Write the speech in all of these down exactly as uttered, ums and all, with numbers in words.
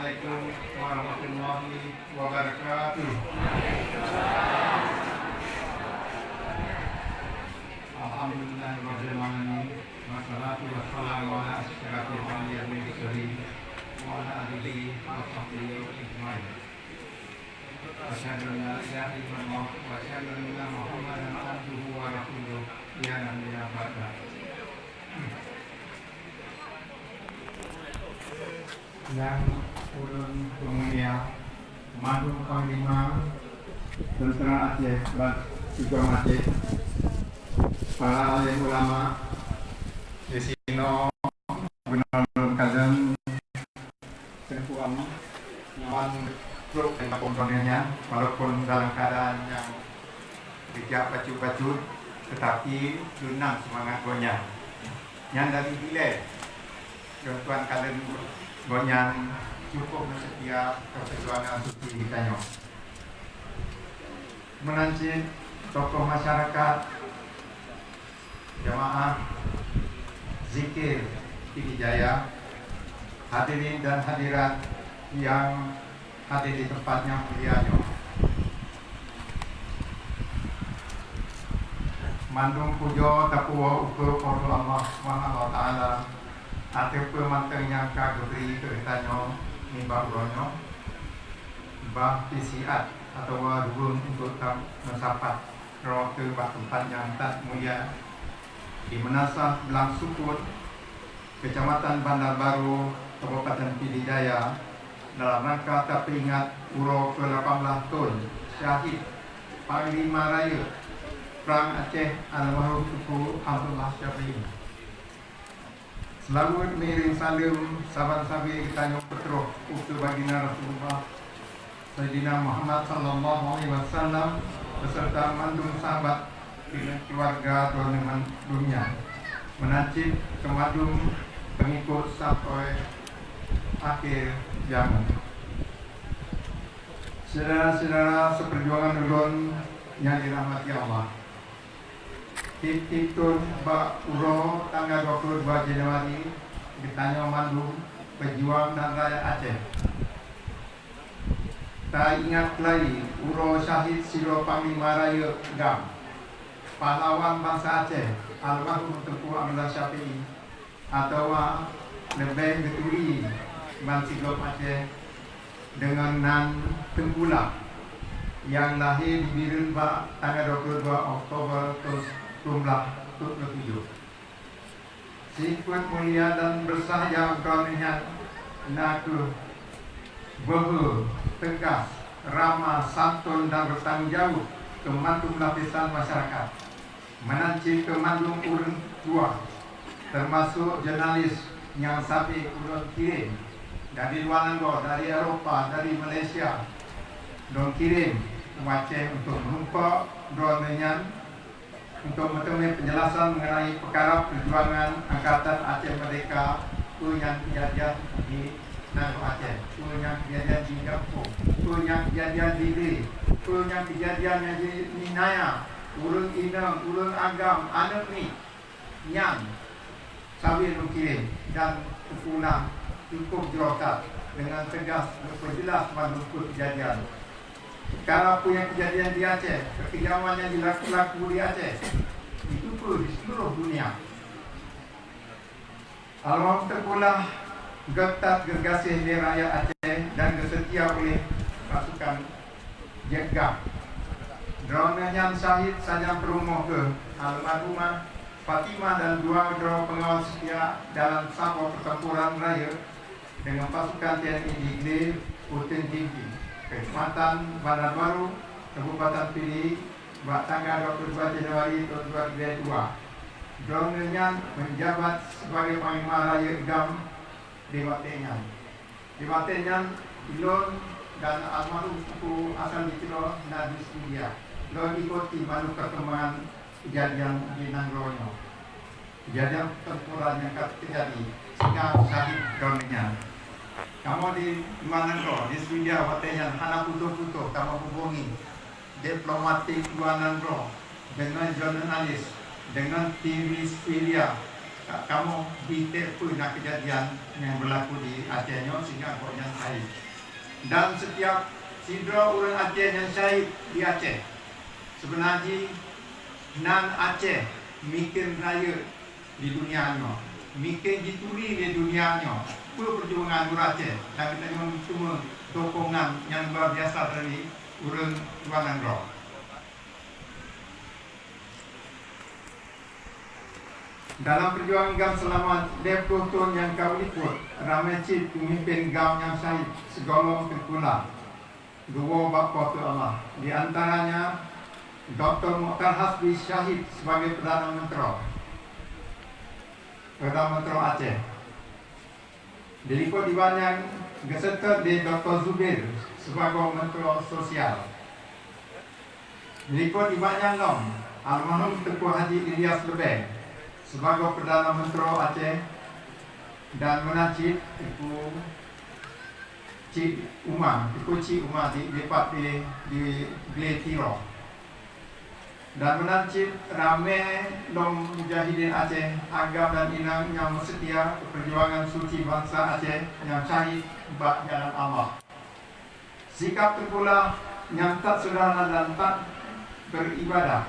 Assalamualaikum warahmatullahi wabarakatuh. Alhamdulillahirrahmanirrahim. Wassalatu wassalamu ala asyrafil anbiya'i wal mursalin wa ala alihi wa sahbihi ajmain. Asyhadu an la ilaha illallah wa asyhadu anna Muhammadan abduhu wa rasuluh. Ya Nabi, ya Nabi. Nyang ulôn peumulia, mandum panglima tentara Aceh dan juga Aceh, para alim ulama, di sinoe beunalon kalon Teungku Am, ngon trok dan komplonen nyan, walaupun dalam keadaan nyang geujak bacut-bacut, tetapi lôn nam seumangat gobnyan. Nyan dari dilèe lôn tuan kalon gobnyan cukup meuseutia keu peujuangan suci geutanyoe. Meunan cit tokoh masyarakat, jamaah zikir Pidie Jaya, hadirin dan hadirat nyang hadir di teumpat nyang mulia nyoe. Mandum pujoe tapeuwoe ukeue Po teu Allah Subhanahu wa Taala ateueh peue mantong nyang ka geubri keu geutanyoe nibak uroe nyoe, bah pih siat atawa ruweueng untuk tameusapat droe teuh bak teumpat nyang that mulia di Meunasah Blang Sukut, Keucamatan Bandar Baro, Kabupaten Pidie Jaya, dalam rangka tapeuingat uroe keu lapan blaih thon syahid Panglima Rayeuk Prang Aceh almarhum Teungku Abdullah Syafi'i. Seulaweuet meuiréng saleuem saban sabe geutanyoe peutroh ukeue baginda Rasulullah Saidina Muhammad sallallahu alaihi wasallam beserta mandum sahabat deungon keuluwarga droeneuh mandum nyan, meunan cit keu mandum peungikot sampoe akhé jameun. Syedara-syedara seupeujuangan ulôn nyang dirahmati Allah, tiep-tiep thon bak uroe tanggai dua puluh dua Januari geutanyoe mandum peujuang dan rakyat Aceh taingat keulayi uroe syahid sidroe Panglima Rayeuk GAM, pahlawan bansa Aceh, almarhum Teungku Abdullah Syafi'i, atawa leubeh geuturi ban sigob Aceh deungon nan Teungku Lah, nyang lahé di Bireuen bak tanggai dua puluh dua Oktober thon sikureueng blaih tujoh ploh tujoh. Sifeuet mulia dan beusahya droeneuh nyan na kheueh beuhe, teugas, ramah, santôn dan beutanggung jaweueb keu mandum lapisan masyarakat, meunan cit keu mandum ureuëng tuha, teumasok jurnalis nyang sabe ulôn kirém dari luwa nanggroe, dari Eropa, dari Malaysia, lôn kirém u Aceh untuk meurumpok droeneuh nyan untuk meuteumé peunjelasan mengenai peukara peujuangan Angkatan Aceh Merdeka, peue nyang keujadian di nanggroe Aceh, peue nyang keujadian di gampông, peue nyang keujadian di dé, peue nyang keujadian nyang di, di naya, ureuëng inong, ureuëng agam, aneuëk miet. Nyan sabe lôn kirém dan Teungku Lah cukup jroh that deungon teugas geupeujeulaih mandum peue keujadian. Peukara peue nyang keujadian di Aceh, keukejaman nyang jilaku-laku di Aceh, jiteupeue di seuluruh dunia. Almarhum Teungku Lah göt that geugaséh lé rakyat Aceh dan geuseutia uléh pasukan Jet GAM. Droeneuh nyan syahid sajan peurumoh keuh almarhumah Fatimah dan dua droe peungawal seutia dalam saboh peutempuran rayeuk deungon pasukan T N I di Glé Uteuen Tinggi, Keucamatan Bandar Baro, Kabupaten Pidie, bak tanggai dua puluh dua Januari tahun dua ribu dua. Droeneuh nyan meujabat sibagai Panglima Rayeuk GAM di watée nyan. Di watée nyan, ulôn dan almarhum Teungku Hasan Jitiro na di Swedia. Lôn ikuti mandum perkembangan kejadian di nanggroe nyoe. Kejadian pertempuran nyang ka teujadi sehingga syahid droeneuh nyan. Kamoe di luwa nanggroe, di Swedia watée nyan hana putôh-putôh kamoe hubungi diplomatik luwa nanggroe, deungon jurnalis, deungon T V Swedia, Kamoe bri teuk peue na keujadian nyang beulaku di Aceh nyoe sehingga gobnyan syahid. Dan setiap sidroe ureuëng Aceh nyang syahid di Aceh, seubeuna jih nan Aceh miken rayeuk di dunia nyoe, miken jituri lé dunia nyoe peue peujuangan ureuëng Aceh, dan geutanyoe meuteumé dukungan nyang luar biasa dari ureuëng luwa nanggroe. Dalam peujuangan GAM seulama lhée ploh thon nyang ka ulipot, ramé cit peumimpén GAM nyang syahid sigohlom teupeula geuwoe bak Po teu Allah. Di antaranya, Doktor Mokhtar Hasbi syahid sebagai Perdana Menteri, Perdana Menteri Aceh. Dilipot iban nyang geuseutôt lé Doktor Zubair sibagoe Menteri Sosial. Dilipot iban nyang lom almarhum Teungku Haji Ilyas Leubeng sibagoe Perdana Menteri Aceh dan meunan cit Teungku Chik Uma, Teungku Chik Uma di, dipat di, di Glé Tiro. Dan meunan cit ramé lom mujahidin Aceh, agam dan inong nyang meuseutia keu peujuangan suci bansa Aceh nyang syahid bak jalan Allah. Sikab teupulah nyang that seuderhana dan that beuribadah,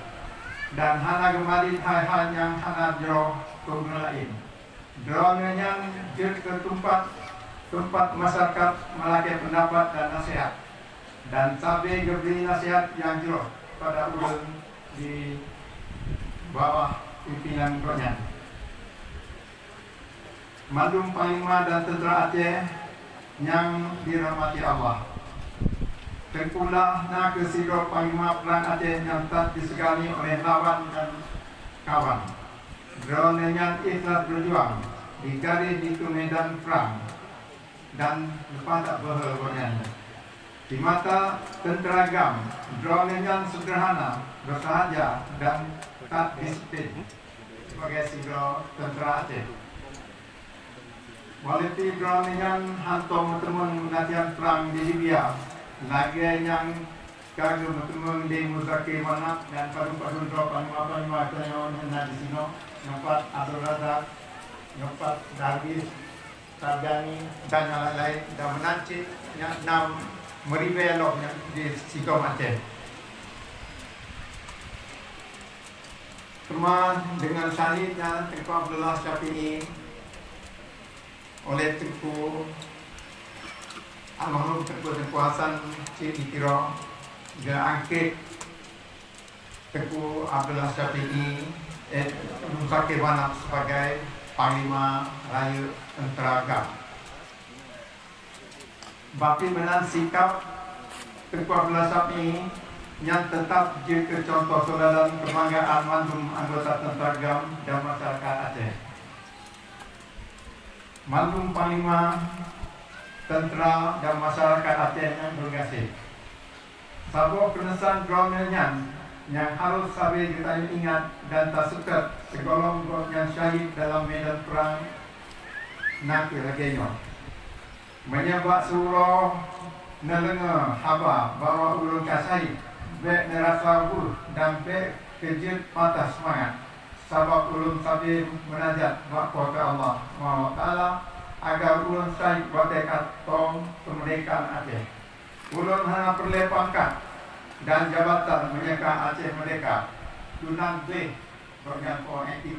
dan hana geumadit hai-hai nyang hana jroh keu ureuëng laén. Droeneueh nyan jeuet keu teumpat, teumpat masyarakat meulakée peundapat dan naseuhat, dan sabe geubri naseuhat nyang jroh keupada ureuëng di bawah pimpinan gobnyan. Mandum panglima dan teuntra Aceh nyang dirahmati Allah, teukulah na keuh sidroe panglima prang Aceh nyang that disegani oleh lawan dan kawan. Droeneueh nyan ikhlas beujuang di garéh linto medan prang dan leupah that beuhe gobnyan. Di mata teuntra GAM, droeneueh nyan seudeurhana, beusahaja dan that disiplin sibagai sidroe teuntra Aceh. Walaupun droeneueh nyan hántom meuteumeung latihan prang di Libya, lagée nyang ka geumeuteumeung lé Muzakir Manaf dan padub-padub droe panglima-panglima geutanyoe nyang na disinoe, nyoe pat Abdul Razak, nyoe pat Darwis, Sarjani, dan nyang laén-laén, dan meunan cit nyang na meuribée lom nyang di sigom Aceh. Teuma deungon syahidnya Teungku Abdullah Syafi'i oleh Teungku almarhum Teungku, Teungku Hasan Cik di Tiro, geuangkét Teungku Abdullah Syafi'i, eh, Muzakir Manaf sebagai Panglima Rayeuk Teuntra GAM. Bak pih meunan sikab Teungku Abdullah Syafi'i nyang teutab jeuet keu cuntoh teuladan keubanggaan mandum anggota teuntra GAM dan masyarakat Aceh. Mandum panglima teuntra dan masyarakat Aceh nyang beugeugaséh. Saboh peuneusan droeneueh nyan nyang harôh sabe geutanyoe ingat dan taseutôt sigohlom gobnyan syahid dalam medan prang na kheueh lagée nyoe. Meunyoe bak siuroe neudeungoe haba bahwa ulôn ka syahid, bék neurasa beuh dan bék keu jeuet patah seumangat, sabab ulôn sabe meunajat bak Po teu Allah Subhanahu wa Taala agar ulôn syahid watée ka tom keumeurdehkaan Aceh. Ulôn hana peureulée pangkat dan jabatan meunyoe ka Aceh meurdehka. Tunan gleh gobnyan po ék di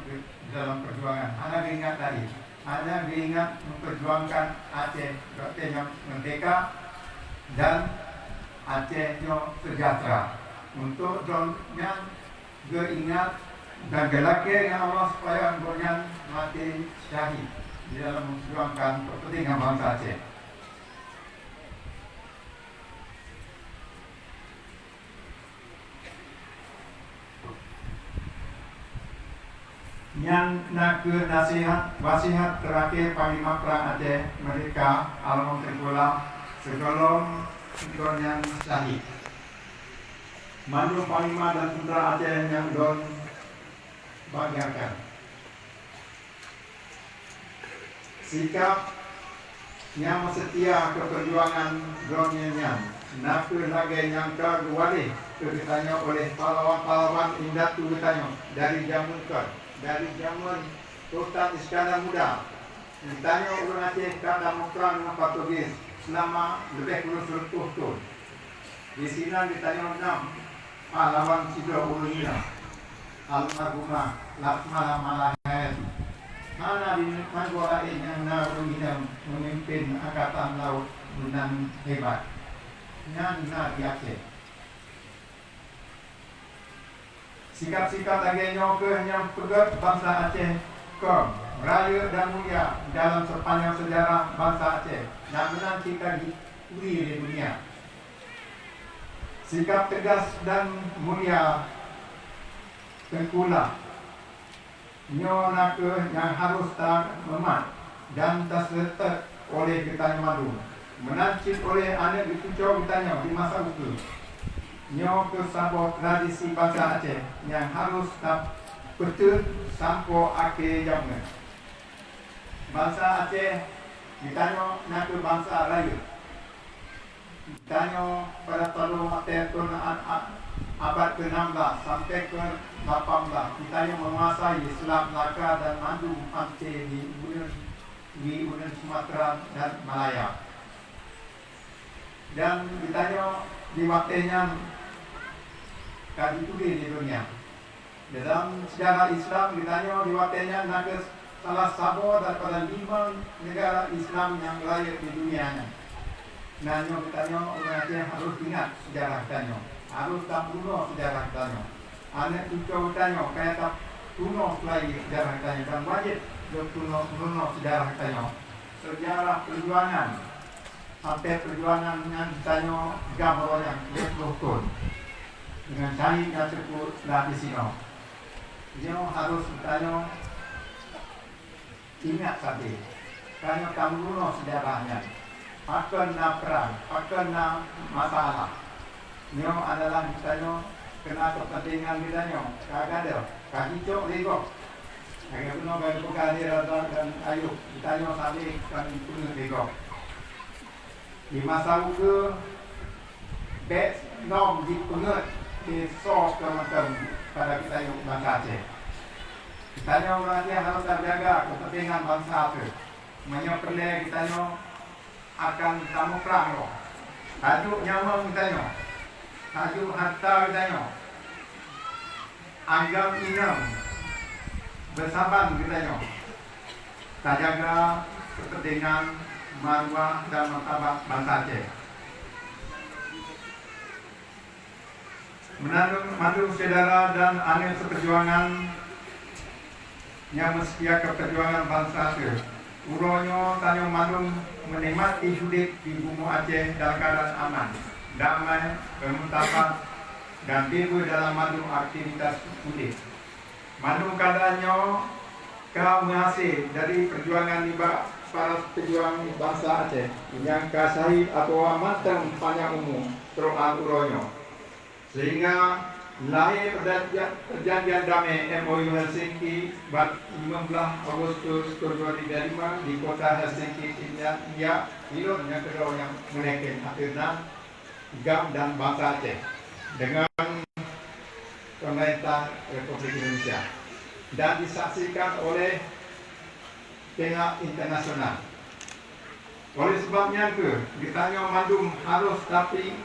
dalam peujuangan, hana geuingat lagi, hana geuingat meupeurjuangkan Aceh watée nyan meurdehka dan Aceh nyoe seujahteura. Untuk droeneueh nyan geuingat dan geulakée ngon Allah supaya gobnyan maté syahid di dalam meupeurjuangkan keupeuntengan bansa Aceh. Nyan na kheueh nasihat, wasiat teurakhé Panglima Prang Aceh Meurdehka almarhum Teungku Lam sigohlom gobnyan syahid. Mandum panglima dan teuntra Aceh nyang ulôn banggakan. Sikab nyang meuseutia keu peujuangan droeneueh nyan na kheueh lagée nyang ka geuwaréh keu geutanyoe oleh pahlawan-pahlawan indatu geutanyoe dari jameun kon, dari jameun Sultan Iskandar Muda, geutanyoe ureuëng Aceh ka tamuprang ngon Portugis seulama leubeh kureueng seureutôh thon. Disinan geutanyoe nam pahlawan sidroe ureuëng inong, almarhumah Laksamana Malahayati. Hana di nanggroe laén nyang na ureuëng inong meumimpin angkatan laôt meunan hebat. Nyan na di Aceh. Sikap-sikap lagée nyoe kheueh nyang peugét bansa Aceh kong rayeuk dan mulia dalam seupanyang seujarah bansa Aceh nyang meunan cit ka geuakui lé dunia. Sikap teugas dan mulia teukulah nyoe na kheueh nyang harôh tameumat dan taseutôt oleh geutanyoe mandum, meunan cit oleh aneuëk cucoe geutanyoe di masa ukeue. Nyoe kheueh saboh tradisi bansa Aceh nyang harôh tapeuteuet sampoe akhé jamén. Bansa Aceh geutanyoe na kheueh bansa rayeuk. Tanyoe pada padum watée thon a-, a-, abad keenam belas sampai kelapan belas, geutanyoe meukuasai Selat Melaka dan mandum panté di uneuen, di uneuen Sumatera dan Malaya. Dan geutanyoe di watée nyan ka jitudée di dunia. Dalam seujarah Islam, geutanyoe di watée nyan na kheueh salah saboh daripada limong neugara Islam nyang rayeuk di dunia nyan. Na nyoe geutanyoe ureuëng Aceh harôh ingat seujarah geutanyoe, harôh tapeurunoe seujarah geutanyoe. Aneuëk cucoe geutanyoe kaya tapeurunoe seulai seujarah geutanyoe dan wajéb lôn peurunoe, peurunoe seujarah geutanyoe. Seujarah peujuangan sampai peujuangan nyan geutanyoe GAM uroe nyan lhée ploh thon. Deungon syahid nyang teupeu na disinoe. Nyoe harôh geutanyoe ingat sabe, tanyoe tameurunoe seujarah nyan. Pakon na prang, pakon na masalah. Nyoe adalah geutanyoe keuna keupeuntengan geutanyoe ka gadôh, ka jicok lé gob. Lagée bunoe ka geupeugah lé Razak dan Ayub, geutanyoe sabe ka jipeungeut lé gob. Di masa ukeue, bék lom jipeungeut lé soe keu mantong pada geutanyoe bansa Aceh. Geutanyoe ureuëng Aceh harôh tajaga keupeuntengan bansa teuh. Meunyoe peureulée geutanyoe akan tamuprang lom. Tajok nyawöng geutanyoe, tajok hareuta geutanyoe, agam inong beusaban geutanyoe tajaga keupeuntengan, maruah dan martabat bansa Aceh. Meunan mandum syedara dan aneuëk seupeujuangan nyang meuseutia keu peujuangan bansa teuh. Uroe nyoe tanyoe mandum meunikmati udeb di bumoe Aceh dalam keuadaan aman, damai, beumeusapat, dan beubaih dalam mandum aktivitas udeb. Mandum keuadaan nyoe ka meuhase dari peujuangan nibak para peujuang bansa Aceh nyang ka syahid atawa mantong panyang umu trok 'an uroe nyoe. Sehingga lahé peujanjian, peujanjian damé M O U Helsinki bak limong blaih Agustus tahun dua ribu lima di kota Helsinki, Finlandia, ilôn nyang keudroe nyang meunekeng ateueh nan GAM dan bansa Aceh deungon pemerintah Republik Indonesia dan disaksikan oleh pihak internasional. Oleh sebab nyan kheueh, geutanyoe mandum harôh tapi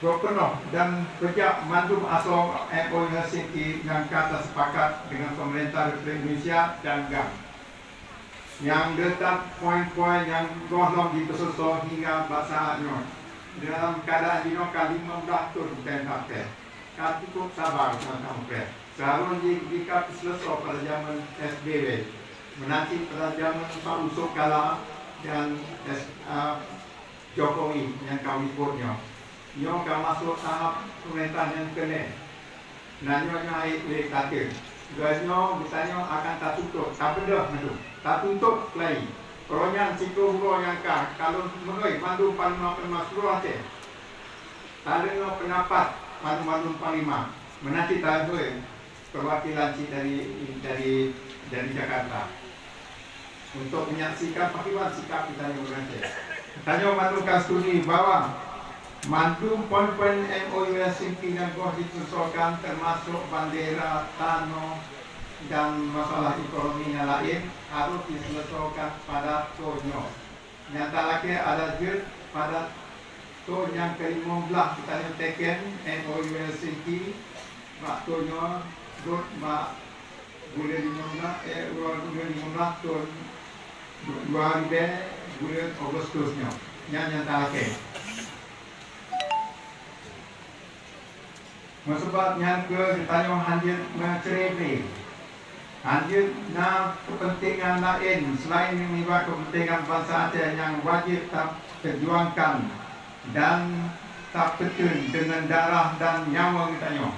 peunoh dan peujak mandum asoe M O U Helsinki nyang ka tasepakat deungon pemerintah Republik Indonesia dan GAM. Nyang le that poin-poin nyang gohlom jipeuseuleusoe hingga bak saát nyoe. Dalam keuadaan jinoe ka limong blaih thon P M H P ka cukup saba ngon kamoe preh. Seharôh jih jika peuseuleusoe pada jamén S B W, meunan cit pada jamén Pak Yusuf Kala dan S, a, Jokowi nyang ka likot nyoe. Nyoe ka masôk tahap peumeurintah nyang keunong. Na nyoe nyoe hai ulée tateun. Geutanyoe, geutanyoe akan tatuntut, tapeudeuh mandum, tatuntut keulayi. Uroe nyan siploh uroe nyang ka, ka lôn meunoi mandum panglima-panglima seuluroh Aceh. Taleungoe peundapat mandum-mandum panglima, meunan cit taleungoe peuwakilan cit dari, dari, dari Jakarta. Untuk menyaksikan pakriban sikap geutanyoe ureuëng Aceh. Tanyoe mandum ka setuju bahwa mandum poin-poin M O U Helsinki nyang goh jipeusokan, teumasok bandera, tanoh, Dan masalah ekonomi nyang laén harôh jiseuleusoekan pada thôn nyoe. Nyang talakée adalah jeuet pada thôn nyang keulimong blaih geutanyoe teken M O U Helsinki bak thôn nyoe rot bak buleuen limong blaih, eh, buleuen limong blaih thôn dua ribée buleuen Agustus nyoe. Nyan nyang talakée. Meusabat nyan keuh geutanyoe hanjeuet meucre-bre. Hanjeuet na keupeuntengan laén seulaén nibak keupeuntengan bansa Aceh nyang wajéb tapeujuangkan dan tapeuteun deungon darah dan nyawa geutanyoe.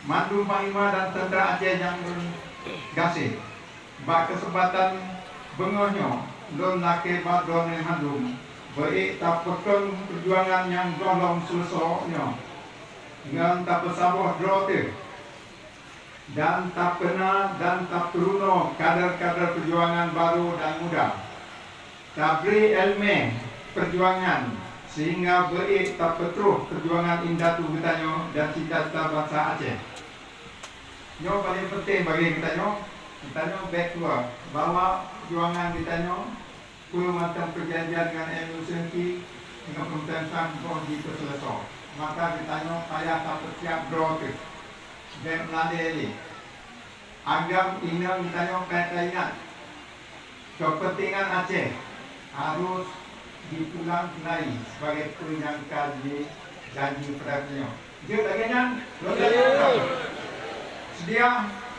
Mandum panglima dan teuntra Aceh nyang lôn gaséh. Bak keuseumpatan beungoh nyoe, lôn lakée bak droeneueh mandum, beuék tapeukong peujuangan nyang gohlom seuleusoe nyoe, ngon tapeusaboh droe teuh, dan tapeuna dan tapeurunoe kader-kader peujuangan barô dan muda. Tabri iéleumé peujuangan, seuhingga beuék tapeutroh peujuangan indatu geutanyoe dan cita-cita bansa Aceh. Nyoe paleng peunteng bagi geutanyoe. Geutanyoe bék tuwoe bahwa peujuangan geutanyoe peue mantong peujanjian ngon M U Helsinki ngon peumeuntang boh jipeuseuleusoe. Maka geutanyoe payah tapeusiab droe teuh. Bék meulade lé. Agam inong geutanyoe ka taingat, keupeuntengan Aceh harôh jipulang keumbali sibagai peue nyang ka jijanji keupada geutanyoe. Jeuet lagée nyan? Lôn tanyong. Seudia?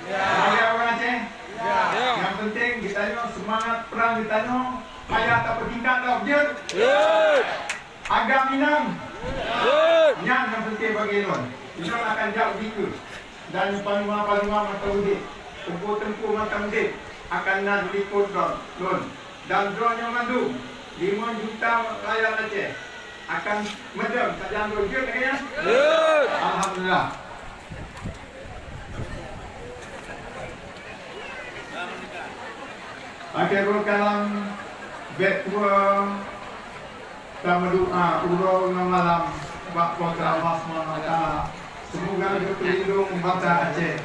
Ya. Seudia ureuëng Aceh? Ya. Nyang peunteng geutanyoe seumangat prang geutanyoe payah tapeutingkat lom. Jeuet? Jeuet. Agam inong? Jeuet. Nyan nyang peunteng bagi lôn. Inong akan jak u dikeue. Dan panglima-panglima mantong udeb, teungku-teungku mantong udeb akan na dilikot lôn. Dan droeneueh mandum, limong juta rakyat Aceh, akan meudong sajan droe jeuet lagée nyan? Jeuet! Alhamdulillah. Akhirul kalam, bék tuwoe tameudoa uroe ngon malam bak Po teu Allah Subhanahu wa Taala. Seumoga geupeulindong bansa Aceh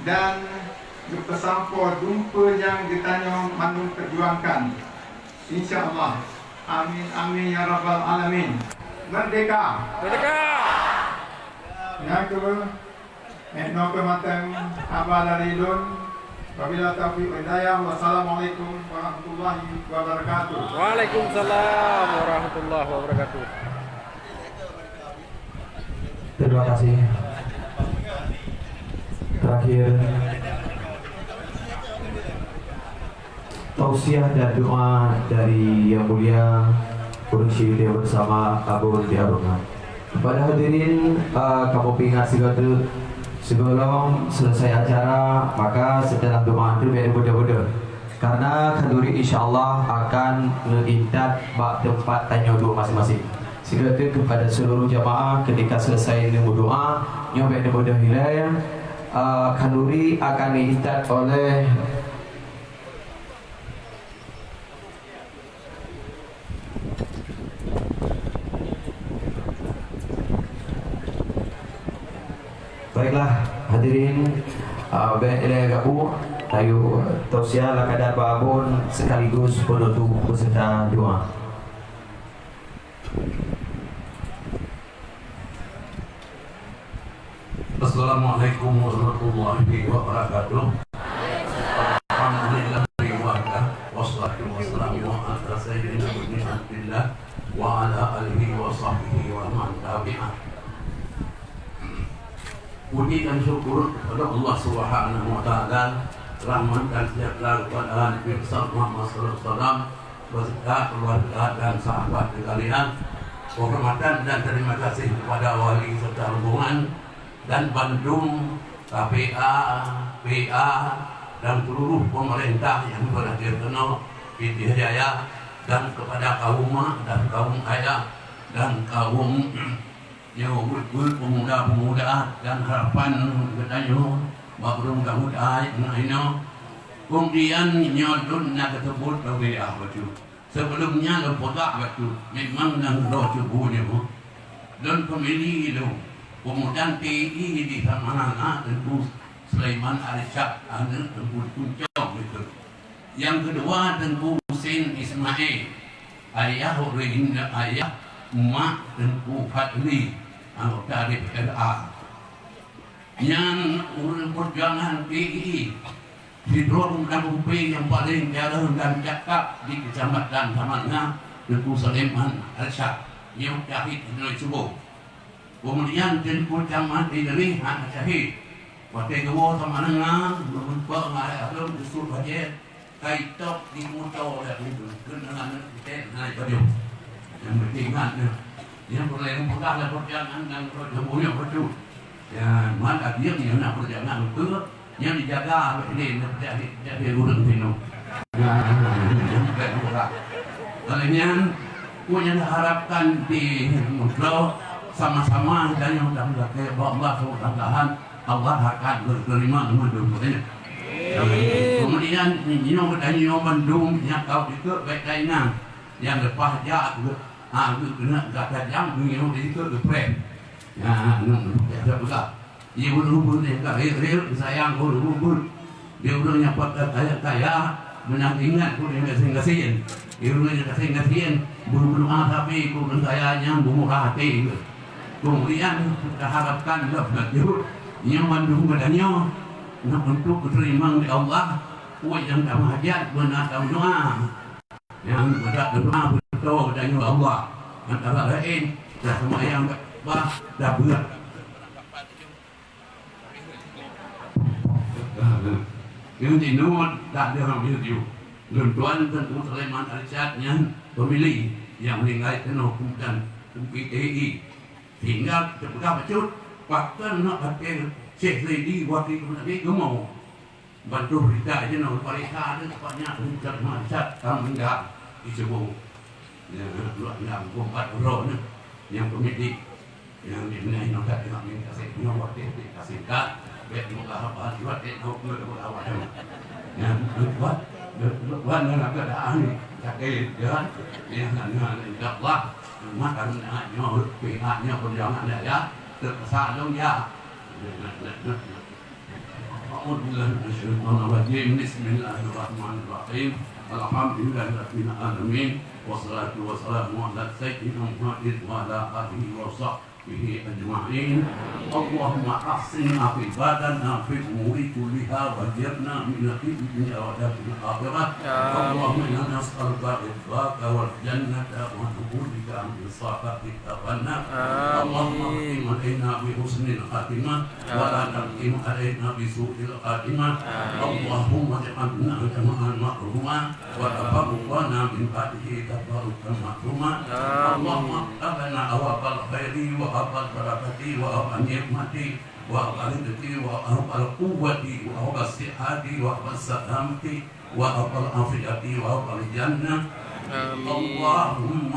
dan geupeusampoe dumpeue nyang geutanyoe mandum peujuangkan. Insya Allah. Amin, amin, ya rabbal alamin. Merdeka! Merdeka! Nyang keu, eh, nyoe keuh mantong haba dari lôn. Wabillahi taufiq wal hidayah. Wassalamualaikum warahmatullahi wabarakatuh. Waalaikumsalam warahmatullahi wabarakatuh. Terima kasih. Terakhir, tausiah dan doa dari Yang Mulia Ureuëng Syedara bersama Abon di Arunga. Kepada hadirin, eh, kamoe peuingat sigoe teuk, sigohlom selesai acara, maka setelah doa tu biar beudôh-beudôh. Karena khanduri insya Allah akan neuintat bak teumpat tanyoe duek masing-masing. Sigoe teuk kepada seluruh jamaah, ketika selesai neumeudoa, nyoe bék neumeudoh ilée, eh, khanduri akan neuintat oleh Baiklah, hadirin, ah, bék ilée gabuk, tayue tausiah lakadan bak Abon sekaligus penutup beserta doa. Assalamualaikum warahmatullahi wabarakatuh. Alhamdulillah wahdah, wassalatu wassalamu ala sayyidina Muhammadin wa ala alihi wa sahbihi wa man tabi'ah. Puji dan syukur kepada Allah Subhanahu wa Taala, rahmat dan sejahtera kepada Nabi besar Muhammad sallallahu alaihi wasallam, beserta keluarga dan sahabat sekalian. Penghormatan dan terima kasih kepada wali serta rombongan dan bandum K P A, P A, dan seluruh pemerintah yang berada di sana, Pidie Jaya, dan kepada kaum mak dan kaum ayah dan kaum nyoe buet-buet pemuda-pemuda dan harapan geutanyoe bak ureuëng Daud ai na inoe. Kemudian nyoe lôn na keuteupot lagée ah bacut. Sebelum nyan lôn peugah bacut, memang nyang droe cubu nyoe lôn peumili lôn peumuda T I di Samarang na teungku Sulaiman Arsyad, aneuk Teungku Kuncong itu. Nyang keudua Teungku Husein Ismail, ayah ureueng inong, ayah mak Teungku Fadli, anggota D P R A. Nyan ureueng peujuangan T I I, sidroe pemuda bumpe nyang paleng jareueng dan cakap di Kecamatan Samalanga, Teungku Sulaiman Arsyad, nyoe syahid jinoe suboh. Keumudian Teungku Camat Idris hana syahid. Watèe geuwoe Samalanga, meureumpok ngon ayah lôn, geusut bajèe, kai top di moto lé Teungku. Keuneuk aneuk geutek hana jipajoh. Nyang penting ingat nyoe. Nyang peureulèe peugah lé peujangan dan roh nyang bunyok bacut. Ya, mat adil nyoe na peujangan beutôi. Nyan dijaga oleh Ilin, jadi, jadi ureueng sinoe. Nah, bukan orang. Oleh nyan, peue nyang diharapkan di Mudro, sama-sama geutanyoe dan meugakhé bak Allah subhanahu wa taala, Allah akan geuterima mandum geutanyoe. Amin. Kemudian, nyoe geutanyoe mandum nyang ka jikheun bèk taingat, nyang leupah jak geu-, ha, geu-, keuneuk gata jam, nyoe jikheun geupreh. Nah, nyoe, biasa peugah. Di ureueng beuet nyang ka riet-riet, sayang ureueng beuet. Di ureueng nyang pat ka kaya-kaya, meunan ingat ureueng nyang gasien-gasien. Di ureueng nyang gasien-gasien, beu-, beudoa sabe keu ureueng kaya nyang beumurah até geuh. Keumudian, taharapkan lom lanjut, nyoe mandum geutanyoe, na untuk geuteurimong lé Allah, peue nyang tameuhajat beuna tameudoa. Nyang geutanyoe doa beutôi geutanyoe Allah. Antara laén, taseumayang bak, tabeuet. Nyang jinoe dak deuh habéh jih. Lôn tuan Teungku Sulaiman Arsyad nyan peumili nyang meuninggai keunoe bukan Teungku T I. Sehingga teupeugah bacut, pakon nak até Syekh Zaidi wakil Nabi geumo. Bantu berita jinoe, berita ada tepatnya Teungku Sulaiman Arsyad ka meuninggai di suboh. Ya, luwat nyang keumpat uroe nyoe, nyang peumili. Nyang di meunyoe nyoe ka teuka meutasek nyoe watèe di tasingkat, bèk muka haba liwat dek nyoe keu muka haba nyoe. Nyang buat, buat nyang agak dah ni, sakét, ya. Nyang na, na, insya Allah, cuma karena nyoe, pihak nyoe, perjuangan dia, ya, terpaksa dong, ya. أعوذ بالله من الشيطان الرجيم. بسم الله الرحمن الرحيم. الحمد لله رب العالمين. والصلاة والسلام على سيدنا محمد وعلى آله وصحبه أجمعين. اللهم أحسن عاقبتنا في الأمور كلها وأجرنا من خزي الدنيا وعذاب الآخرة. آمين. اللهم إنا نسألك رضاك والجنة ونعوذ بك من سخطك والنار. آمين. اللهم اختم علينا بحسن الخاتمة. ولا تختم علينا بسوء الخاتمة. آمين. اللهم اجعلنا جمعا مرحوما وتفرقنا من بعده تفرقا معصوما. آمين. اللهم افتح لنا أبواب الخير وأبواب البركة وأبواب النعمة وأبواب الرزق وأبواب القوة وأبواب الصحة وأبواب السلامة وأبواب العافية وأبواب الجنة. آمين. اللهم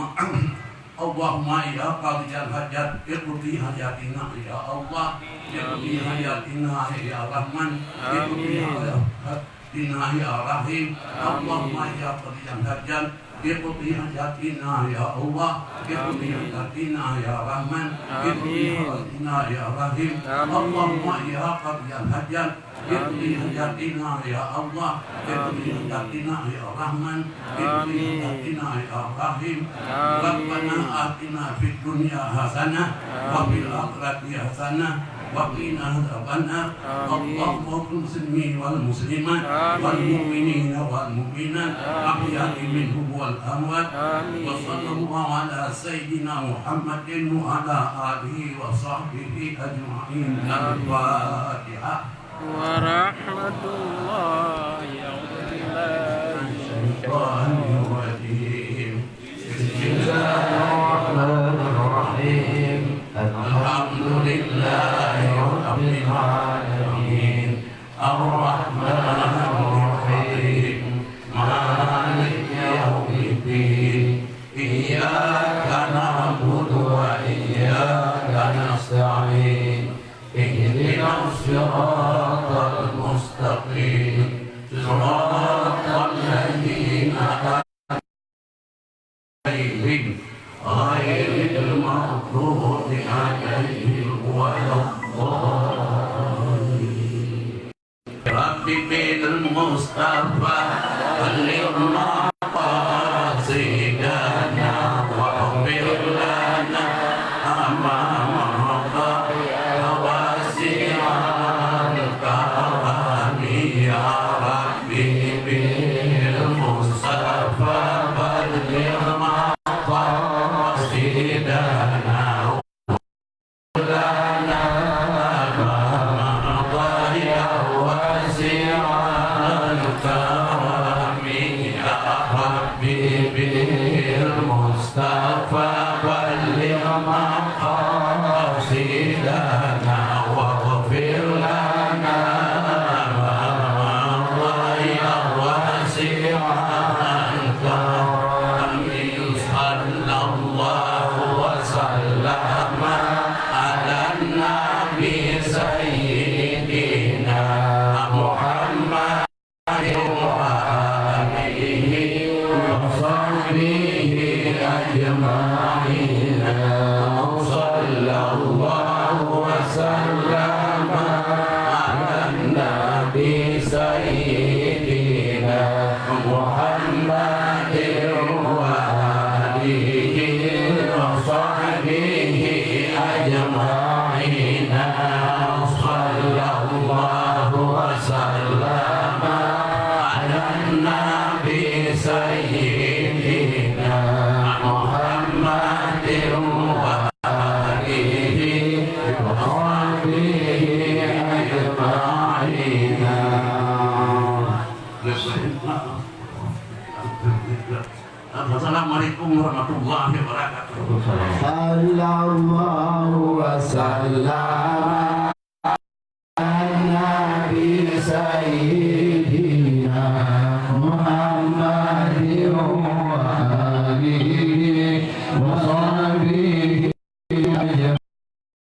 اللهم يا قاضي الحاجات، اقض حاجاتنا يا الله، اقض آمين. حاجاتنا يا رحمن، اقض آمين. حاجاتنا يا رحيم. آمين. اللهم يا قاضي الحاجات، اقض حاجاتنا يا الله، اقض آمين. حاجاتنا يا رحمن، اقض آمين. حاجاتنا يا رحيم. آمين. اللهم يا قاضي الحاجات، اقض آمين. حاجاتنا يا الله، اقض آمين. حاجاتنا يا رحمن، اقض آمين. حاجاتنا يا رحيم. آمين. ربنا آتنا في الدنيا حسنة، وفي آمين. الآخرة حسنة، وقنا عذاب النار. آمين. اللهم اغفر للمسلمين والمسلمات، آمين. والمؤمنين والمؤمنات، آمين. الأحياء منهم والأموات. آمين. وصلى الله على سيدنا محمد وعلى آله وصحبه أجمعين. آمين. الفاتحة. ورحمة الله وبركاته. الشيطان الرجيم. بسم الله الرحمن الرحيم. الحمد لله رب العالمين. الرحمن الرحيم. مالك يوم الدين. إياك نعبد وإياك نستعين. اهدنا الصراط المستقيم. صراط الذين أنعمت عليهم غير المغضوب عليهم ولا الضالين. المصطفى بلغ مقاصدنا واغفر لنا ما مضى واسع الكرم يا ربي بالمصطفى بلغ مقاصدنا لنا ما مضى يا واسع الكرم يا ربي بالمصطفى بلغ مقاصدنا واغفر لنا ما مضى يا واسع الكرم. صلى الله وسلم على النبي سيدنا محمد وآله وصحبه أجمعين. صلى الله وسلم على النبي سيدنا محمد وآله وصحبه أجمعين. صلى الله وسلم على النبي سيدنا محمد وآله وصحبه أجمعين. Assalamualaikum warahmatullahi wabarakatuh. Sallallahu wasallam.